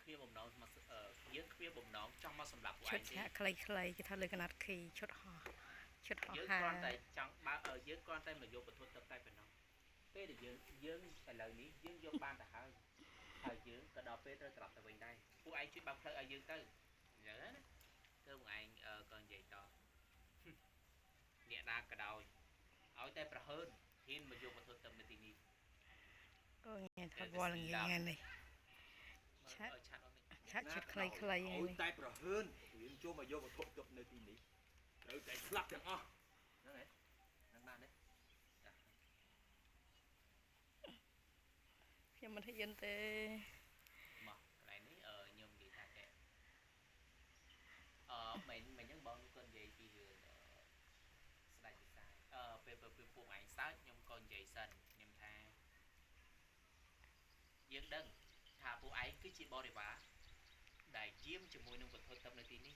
គ្មានបំណងមកយើងគ្មានបំណងចង់មកសម្លាប់ពួក ឈុ ឯងទេ តឆាកខ្លីៗគេថាលើកណាត់ខីឈុតហោះឈុតហោះ យើង ហា គ្រាន់តែចង់បើយើងគ្រាន់តែមកយកវត្ថុទិព្វតែប៉ុណ្ណោះពេលដែលយើងយើងឥឡូវនេះយើងយកបានទៅហើយហើយយើងក៏ដល់ពេលត្រូវត្រឡប់ទៅវិញដែរពួកឯងជួយបើកផ្លូវឲ្យយើងទៅអញ្ចឹងណាទៅពួកឯងក៏និយាយតអ្នកណាក៏ដោយឲ្យតែប្រហើនហ៊ានមកយកវត្ថុទិព្វនៅទីនេះ អូថ្ងៃថាវល់ងាយថ្ងៃនេះ ឆាត់អត់ ឆាកឈុតខ្លីៗថ្ងៃ ឲ្យ នេះ តែប្រហើនរៀនចូលមកយកវត្ថុទិព្វនៅទីនេះត្រូវតែស្លាប់ទាំងអស់ហ្នឹងហ៎ហ្នឹងបានទេ ខ្ញុំមិនហ៊ានទេ មកកន្លែងនេះអឺខ្ញុំនិយាយថាចេះអឺមិនមិនអញ្ចឹងបងក៏និយាយពីរឿងស្ដេចវិសាយអឺពេលពេលពួកឯងសើចខ្ញុំក៏និយាយសិនខ្ញុំថាយើងដឹងថាពួកឯងគឺជាបរិវារដែលយាមជាមួយនឹងវត្ថុទិព្វនៅទីនេះ